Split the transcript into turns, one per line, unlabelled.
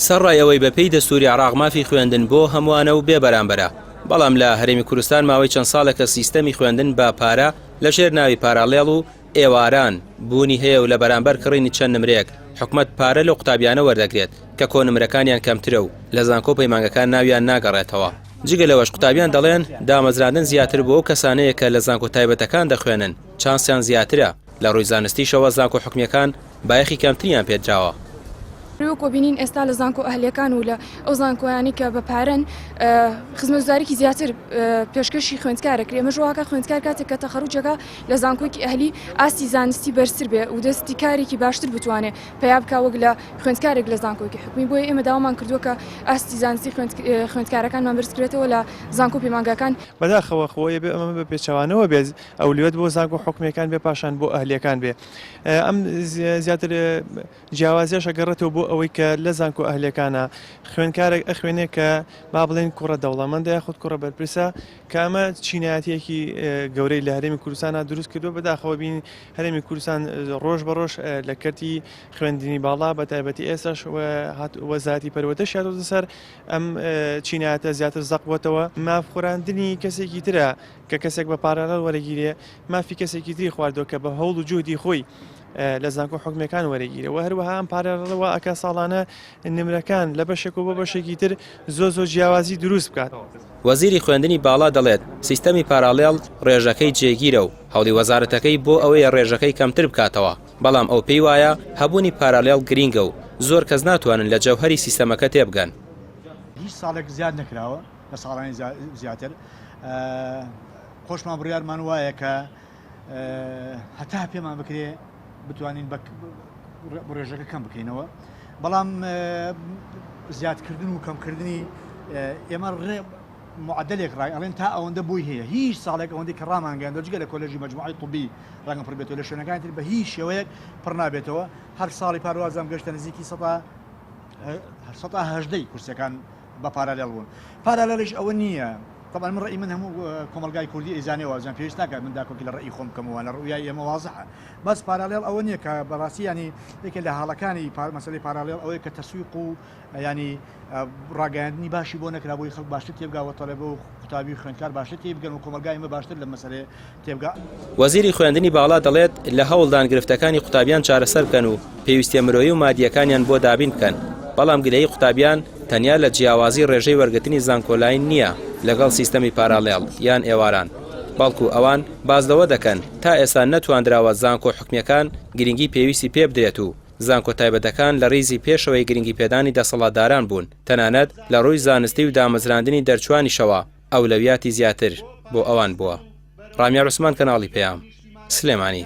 سەرڕای ئەوەی بەپێی دەستووری عێراق مافی خوێندن بۆ هەمووانە و بێ بەرامبەرە، بەڵام لە هەرێمی کوردستان ماوەی چەند ساڵێکە سیستەمی خوێندن بە پارە لەژێر ناوی پاراڵێڵ و ئێواران بوونی هەیە و لە بەرامبەر کڕینی چەند نمرەیەک حکومەت پارە لەو قوتابیانە وەردەگرێت کە کۆنمرەکانیان کەمترە و لە زانکۆ و پەیمانگەکان ناویان ناگەڕێتەوە. جگە لەوەش قوتابیان دەڵێن دامەزراندن زیاتر بۆ ئەو کەسانەیە کە لە زانکۆ تایبەتەکان دەخوێنن چانسیان زیاترە، لە ڕووی زانستیشەوە زانکۆ حکومییەکان بایەخی کەمتریان پێدراوە.
وەک بینین ئێستا لە زانکۆ ئەهلیەکان و لە ئەو زانکۆیانی کە بە پارەن خزمەتگوزاریکی زیاتر پێشکەشی خوێندکار ئەکرێ ئەمەش واکە خوێندکار کاتێک کە تەخەروجەکە لە زانکۆیەکی ئەهلی ئاستی زانستی بەرزتر بێ و دەستی کارێکی باشتر بتوانێ پەیا بکا وەک لە خوێندکارێک لە زانکۆیەکی حکومی بۆیە ئێمە داوامان کردووە کە ئاستی زانستی خوێندکارەکانمان بەرز بکرێتەوە لە زانکۆ و پەیمانگاکان.
بەداخەوە خۆ ئەبێ ئەمە بە پێچەوانەوە بێت ئەولویەت بۆ زانکۆ حکومیەکان بێ پاشان بۆ ئەهلیەکان بێ ئەم زیاتر جیاوازیش ئەگەڕێتەوە بۆ ئەوەی کە لە زانکۆ ئەهلیەکانە خوێندکارێک ئەخوێنێ کە با بڵێن کوڕە دەوڵەمەندە یاخود کوڕە بەرپرسە کە ئەمە چینایەتیەکی گەورەی لە هەرێمی کوردستانە دروست کردووە بەداخەوە بین هەرێمی کوردستان ڕۆژ بە ڕۆژ لە کەرتی خوێندنی باڵا بە تایبەتی ئێستاش وەزارەتی پەروەردەش هاتۆتە سەر ئەم چینایەتە زیاتر زەق بووەتەوە ماف خوراندنی کەسێکی ترە کە کەسێک بە پارالێڵ وەرەگیرێ مافی کەسێکی تری خواردووە کە بە هەوڵ و جوهدی خۆی لە زانکۆ حکومیەکان وەرەگیرێ و هەروەها ئەم پارالێڵە وا ئەکا ساڵانە نمرەکان لە بەشێک و بۆ بەشێکی تر زۆر زۆر جیاوازی دروست بکات.
وەزیری خوێندنی باڵا دەڵێت، سیستەمی پاراڵێڵ ڕێژەکەی جێگیرە و هەوڵی وەزارەتەکەی بۆ ئەوەیە ڕێژەکەی کەمتر بکاتەوە، بەڵام ئەو پێی وایە هەبوونی پاراڵێڵ گرینگە و زۆر کەس ناتوانن لە جەوهەری سیستەمەکە تێبگەن.
هیچ ساڵێک زیاد نەکراوە لە ساڵانی زیاتر خۆشمان بڕیارمان وایە کە هەتا پێمان بکرێ بتوانین بە ڕێژەکە کەم بکەینەوە بەڵام زیادکردن و کەمکردنی ئێمە ڕێ معدلێک ڕای ئەڵێن تا ئەوەندە بۆی هەیە هیچ ساڵێک ئەوەندەی کە ڕامانگەیاندوە جگە لە کۆلێژی مەجموعەی طبی ڕەنگە پڕ بێتەوە لە شوێنەکانی تر بە هیچ شێوەیەک پڕ نابێتەوە هەر ساڵی پار وازم گەشتە نزیکی 18% کورسەکان بە پارالێڵ بوون پارالێڵیش ئەوە نییە طبعا من ڕەئی من هەموو کۆمەڵگای کوردی ئەیزانێ وازیان پێویست ناکات من داکۆکی لە ڕەئی خۆم بکەمەوە لە ڕویای ئێمە وازحە بەس پارالێڵ ئەوە نییە کە بەڕاستی ینی یەکێ لە هەڵەکانی مەسەلەی پارالێڵ ئەوەیە کە تەسویق و ینی ڕاگەیاندنی باشی بۆ نەکرا بۆی خەڵک باشتر تێبگا و تەلەبە و قوتابی و خوێندکار باشتر تێبگەن و کۆمەڵگای ئێمە باشتر لەم مەسەلەیە تێبگا.
وەزیری خوێندنی باڵا دەڵێت، لە هەوڵدان گرفتەکانی قوتابیان چارەسەر بکەن و پێویستیە مرۆیی و مادییەکانیان بۆ دابین بکەن، بەڵام گلەیی قوتابیان تەنیا لە جیاوازی ڕێژەی وەرگرتنی زانکۆلاین نییە لەگەڵ سیستەمی پاراڵێڵ یان ئێواران، بەڵکو ئەوان باس لەوە دەکەن تا ئێستا نەتواندراوە زانکۆ حکومییەکان گرنگی پێویستی پێبدرێت و زانکۆ تایبەتەکان لە ڕیزی پێشەوەی گرنگیپێدانی دەسەڵاتداران بوون، تەنانەت لە ڕووی زانستی و دامەزراندنی دەرچووانیشەوە ئەولەویاتی زیاتر بۆ ئەوان بووە. ڕامیار عوسمان کەناڵی پەیام، سلێمانی.